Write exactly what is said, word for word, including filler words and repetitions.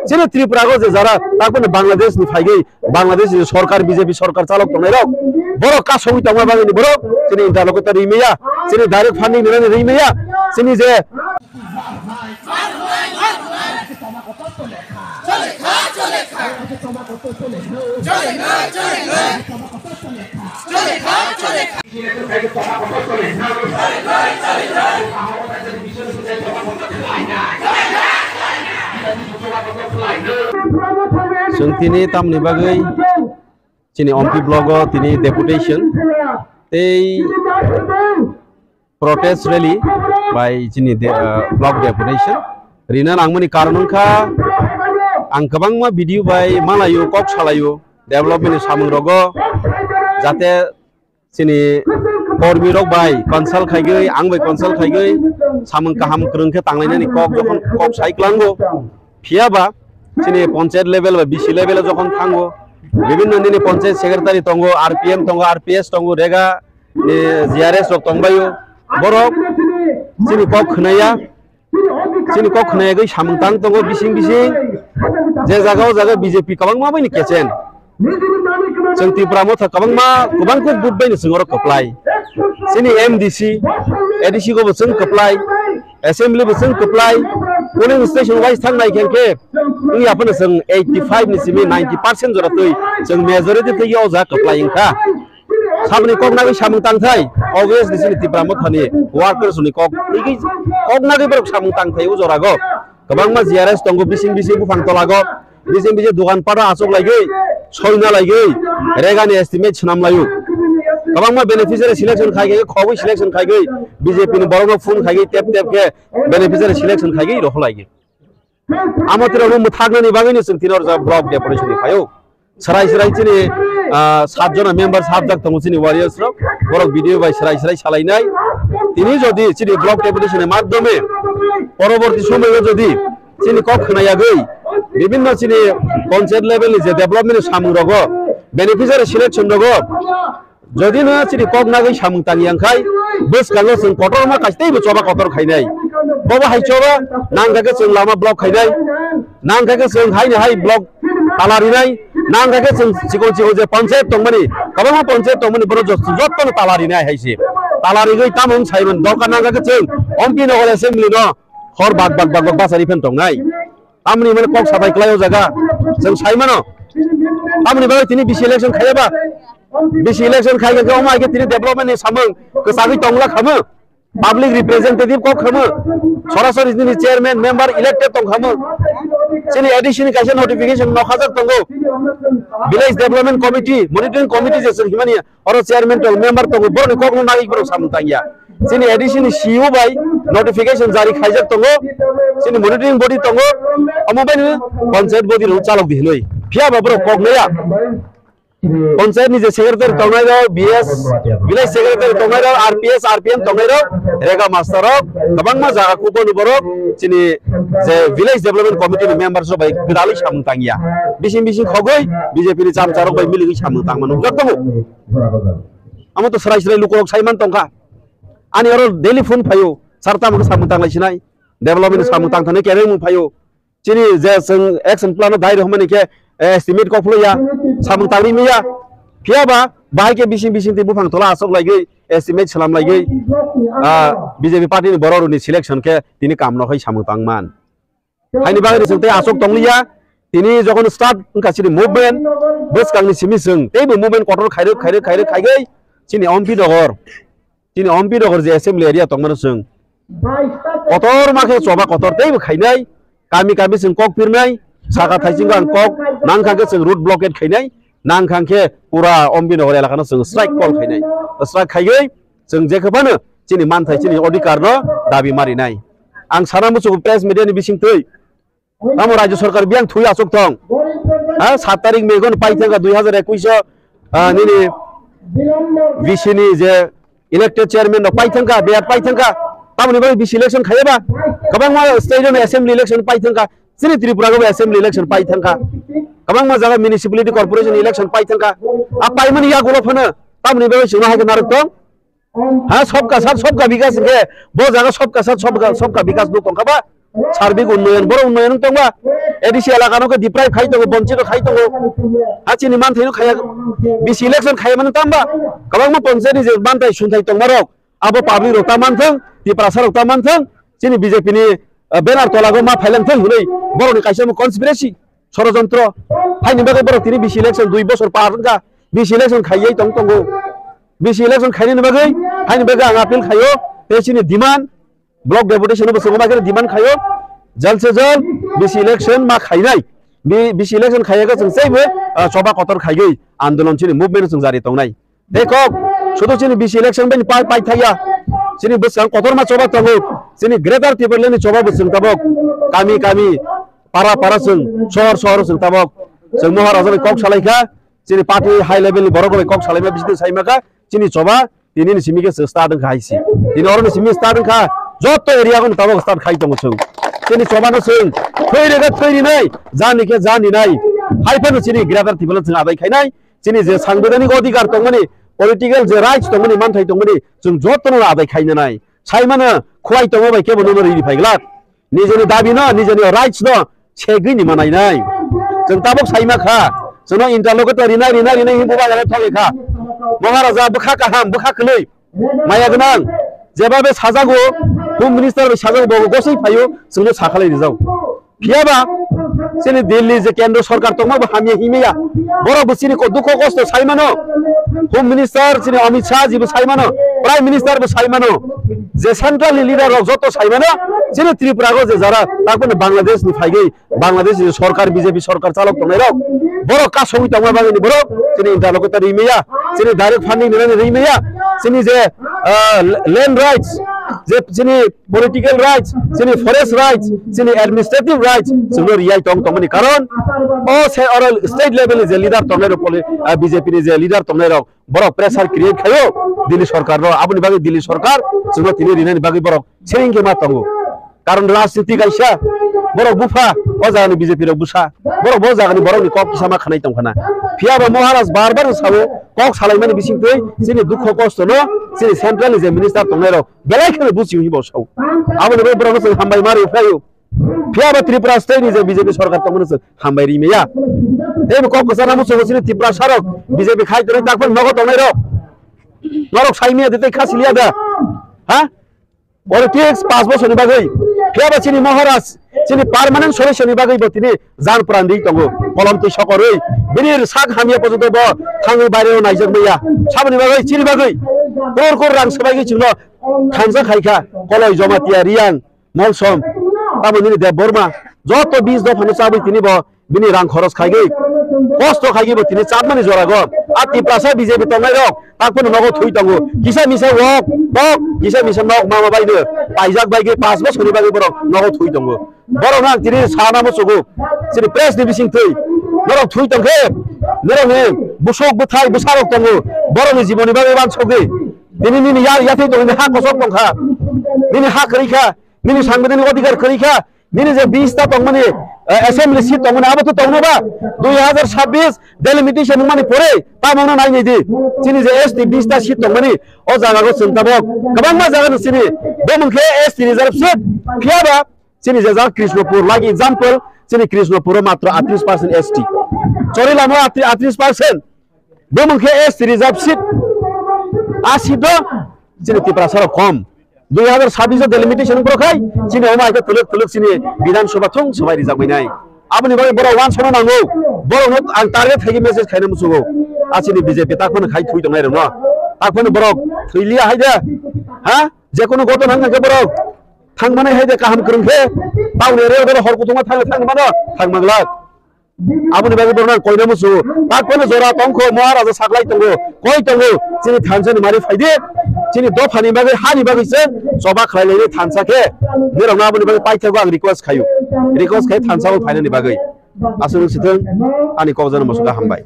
Chini Tripura go je jara takbani Bangladesh ni phaigwi, Bangladesh ni sorkar, B J P sorkar chalok tongnai rok, borok kasogwi tongma bagwi ni borok chini interlocutor rimaya, chini direct funding nani rimaya, chini je Chwng tini tamni bagwi chini Ompi block o tini deputation tei protest rally bai chini de-, ah, block deputation rina nangmani karon wngkha ang kwbangma video bai malaio, kok salaio, development ni samung rogo, jate chini kormi rok bai consult khaigwi, ang bai consult khaigwi samung kaham kwrwng khe tanglainani kok jokhon kok sai klango, phiya ba chini panchayat level ba B C level o jokhon thango, bibinno nini panchayat secretary tongo, R P M tongo, R P S tongo, rega ni G R S rok tongbaio, borok chini kok khwnaya. Chini kok khwnayagwi samung tang tongo bising bising. Je jaga o jaga B J P kwbangma bai ni kechen. Chwng Tipra Motha kwbangma, kwbang kuk vote bai ni chwng oro kwplai. Chini M D C, A D C go bo chwng kwplai, assembly bo chwng kwplai, polling station wise thang nai khe khe wngya phano chwng eighty five ni simi ninety percent jora twi chwng majority twi o jaga kwplai wngkha. Saboni kok nagwi samung tangthai, obviously chini Tipra Mothani workers ni kok, twi kok nagwi borok samung tangthai o jorago. Kwbangma G R S tongo bising bising buphang tolago, bising bising dogan pata achuk laigwi, soina laigwi, regani estimate swnam laio. Kwbangma beneficiary selection khaigwi, khogwi selection khaigwi, B J P ni borokno phone khaigwi tep tep khe beneficiary selection khaigwi rohor laigwi. Amo tei rokno mwthaknani bagwino chwng tini oro block deputation ni phaio. Swrai swrai chini, ah, sat jona member sabjak tongo chini warriors rok. Borok video bai swrai swrai salainai. Tini jodi chini block deputation ni madhyome poroborti somoyo jodi chini kok khwnayagwi bibinno chini panchayat level ni je development ni samung rogo, beneficiary selection rogo, jodi no chini kok nagwi samung tang yang khai, bwskango chwng kotorma kaisa teibo choba kotor khainai. Bobo hai choba nang kha khe chwng lama block khainai, nang kha khe chwng haini hai block tala rinai, nang kha khe chwng chikon chikon je panchayat tongmani, kwbangma panchayat tongmani borok jot-, jottono tala rinai hai se. Tala rigwi tamo wng saiman, dorkar nang kha khe chwng M P Nagar assembly no hor bak bak bak bak bachari phan tongnai. Tamni mane kok sabai klai o jaga. Chwng sai mano. Tamni bagwi tini B C election khaiya ba? B C election khai khe omo hai khe tini development ni samung kwchagwi tongla khamu. Public representative kok khamu. Sorasori tini chairman, member elected tong khamu. Chini A D C ni kaisa notification nokhajak tongo. Village Development Committee, Monitoring Committee je chwng himani. Oro chairman tong, member tongo, borokni kokno nagwi borok samung tangya. Chini A D C ni C E O bai notification jari khaijak tongo, chini monitoring body tongo, omo bai no panchayat body rok chalok di hinwi. Phiya ba borok kok naya. Panchayat ni je secretary tongnai rok, B S, village secretary tongnai rok, R P S, R P M tongnai rok, rega master rok, kwbangma jaga kubo ni borok, chini je village development committee ni members rok bai gwdalwi samung tangya. Bising bising khogwi B J P ni chamcha rok bai miligwi samung tangma nukjak tongo. Amo to swrai swrai lukurok saiman tongkha. Ani oro daily phone phaio, sir tamo khe samung tanglai sinai, development ni samung tang thani kereng mung phaio. Chini je chwng action plan no dai rw hwnmani khe, eh, estimate kok phulwi ya, samung tangwi manya. Phiya ba bahai khe bising bising twi buphang tola aswk laigwi, estimate swnam laigwi, ah, B J P party ni borok rokni selection khe tini kam no khai samung tang man. Haini bagwi chwng tei aswk tongliya. Tini jokhon start wngkha chini movement, bwskangni simi chwng teibo movement kotor khairwk, khairwk, khairwk, khaigwi chini Ompi Nagar, chini Ompi Nagar je assembly area tongmano chwng kotor ma khe choba kotor teibo khainai, kami kami chwng kok pirnai, saka thaisingo ang kok nangkha khe chwng road blockade khainai, nangkha khe pura Ompi Nagar elakano chwng strike call khainai, strike khaigwi chwng jekhe phano chini manthai, chini odhikar no dabi marinai. Ang sana muchungo press media ni bisingtwi, tamo Rajya Sarkar biyang thui aswk thong. Ha, sat tarik May gon pai thangkha dui hazar ekwis o, ah, nini V C ni je elected chairman rok pai thangkha, biyat pai thangkha. Tamoni bagwi V C election khaiya ba? Kwbangma state ni assembly election pai thangkha. Chini Tripura go assembly election pai thangkha. Kwbangma jaga municipality corporation election pai thangkha. A paimani yagulo phano tamoni bagwi chwngno hai khe narwk tong. Ha, sabka sath sabka bikas hwnkhe, bo jaga sabka sath sabka, sabka bikas bo tongkha ba? Sarbik unnoyon, boro unnoyon wng tongba. A D C elaka no khe deprive khai tongo, bonchito khai tongo. Ha chini manthai no khaya, B C election khaya mani tamba. Kwbangma panchayat ni je manthai sunthai tongma rok, abo public rok ta manthang, Tiprasa rok ta manthang, chini B J P ni, eh, banner tola go ma phailang thang hwnwi borok ni kaisa mo conspiracy, sorojontro. Haini bagwi borok tini B C election dui bosor par wngkha, B C election khaiyai tong tongo. B C election khainani bagwi, haini bagwi ang appeal khaio, tei chini demand, block deputation bo chwngma khe demand khaio, jal se jal B C election ma khainai. Bi-, B C election khaiya khe chwng teibo, ah, choba kotor khaiwi andolon chini movement chwng jari tongnai. Tei kok, sudu chini B C election bai pai, pai thaya. Chini bwswng kotorma choba tongo. Chini Greater Tipraland ni choba bwswng tabok. Kami, kami, para, para chwng, sohor, sohor chwng tabok. Chwng Maharaja bai kok salai kha. Chini party high level ni borok bai kok salaima bising saima kha. Chini choba tini ni simi khe start wngkha hai si. Tini oro ni simi start wngkha. Jotto area o tabok start khai tongo chwng. Chini choba no chwng. Thwi rega thwi rinai. Jani khe jani nai. Hai phano chini Greater Tipraland chwng adai khainai. Chini je sangbidhanik odhikar tongmani, political je rights tongmani, manthai tongmani, chwng jotono adai khaina nai. Saimano khwlai tongma bai kebo nono rini phaiglak. Nijeni dabi no, nijeni rights no segwi ni manai nai. Chwng tabok saima kha. Chwngno interlocutor rinai, rinai, rinai himbo bagana thogwi kha. Maharaja bwkha kaham, bwkha kwlwi. Maya gwnang, jeba be sajago, Home Minister bai sajago, bo gosoi phaio, chwngno sakhalai rijao. Phiya ba, chini Delhi je Kendra Sarkar tongma bo hamya himya. Borok bo chini ko-, dukho kosto saimano. Home Minister chini Amit Shah ji bo saimano, Prime Minister bo saimano. Je central ni leader rok joto saimano, chini Tripura go je jara, takmani Bangladesh ni phaigwi, Bangladesh ni sorkar, B J P sorkar chalok tongnai rok, borok kasongwi tongma bagwi ni borok chini interlocutor rimaya, chini direct funding rinani rimaya, chini je, ah, land rights, je chini political rights, chini forest rights, chini administrative rights, chwngno riyai tong tongmani karon, o se oro state level ni je leader tongnai rok, poli-, ah, B J P ni je leader tongnai rok, borok pressure create khaio Delhi sorkar no, aboni bagwi Delhi sorkar chwngno tini rinani bagwi borok sering khe ma tongo. Karon rajniti kaisa, borok bupha, o jagani B J P rok bwsa, borok bo jagani borokni kok kisa ma khanai tongkhana. Phiya ba Maharaj bar bar sao, kok salaimani bisingtwi chini dukho kosto no chini central ni je minister tongnai rok belai kheno buchi hi bo sao. Aboni bagwi borokno chwng hambai ma rw phaio. Phiya ba Tripura state ni je B J P sorkar tongmani chwng hambai rimaya. Tei bo kok kwchar namo chwng chini Tripura sarok B J P khai tonwi takphano nogo tongnai rok. Norok saimaya de tei khasiliya da. Ha? Politics pas bosorni bagwi. Phiya ba chini Maharaj, chini permanent solution ni bagwi bo tini jan pran di tongo. Kolom twi sokorwi. Bini sak hamya porjonto bo thangwi baireo naijak maya. Saboni bagwi, chini bagwi. Crore crore rang swbaigwi chwngno thansa khaikha. Koloi Jamatia, Riyang, Molsom, tamo nini Debbarma, joto bis dophano chabwi tini bo bini rang khoros khaigwi, kosto khaigwi bo tini chapmani jorago. A Tiprasa B J P tongnai rok, takphano nogo thwi tongo. Kisa misa wok, tok, kisa misa nok mama baino paijak baigwi pas bosoni bagwi borok nogo thwi tongo. Borok nang tini sana musugo, chini press ni bising thwi. Norok thwi tongkhe, norok ni busuk bwthai bwsarok tongo. Borok ni jiboni bagwi wansokgwi. Tini nini ya, yathai tongo, nini ha kosok tongkha. Nini ha kwrwi kha. Nini sangbidhanik odhikar kwrwi kha, nini je bis ta tongmani, eh, assembly seat tongmani, abo to tongno ba, dui hazar sabbish delimitation wngmani pore, tamo wngna nai nai di, chini je S T bis ta seat tongmani, o jaga go chwng tabok, kwbangma jaga no chini, bo mungkhe S T reserve seat, phiya ba, chini je jaga Krishnapur, like example, chini Krishnapur o matro atris percent S T, Chorilamo atri-, atris percent, Bo mungkhe S T reserve seat, a seat do chini Tiprasa rok kom. Dui hazar sabbish o delimitation wngprok khai, chini omo hai khe twlwk twlwk chini Bidhan Sabha thung swbai rijak bai nai. Aboni bagwi borok wansukna nango. Borokno ang target khaigwi message khaina muchungo. A chini B J P takphano khai thwi tongnai rokno. Takphano borok thwi liya hai de. Ha? Jekono goton hang khe borok thang manai hai de kaham kwrwng khe. Tauni area o hor kuthuma thang thang mano, thang manglak. Aboni bagwi borok nang koina musu. Takphano jora tongkho, Maharaja saklai tongo, koi tongo, chini thansa ni mari phaidi, chini dophani bagwi, hani bagwi se choba khlai laini thansa khe. Nirokno aboni bagwi paithago ang request khaio. Request khai thansa o phainani bagwi. Aswk sithwng ani kok jana musuka hambai.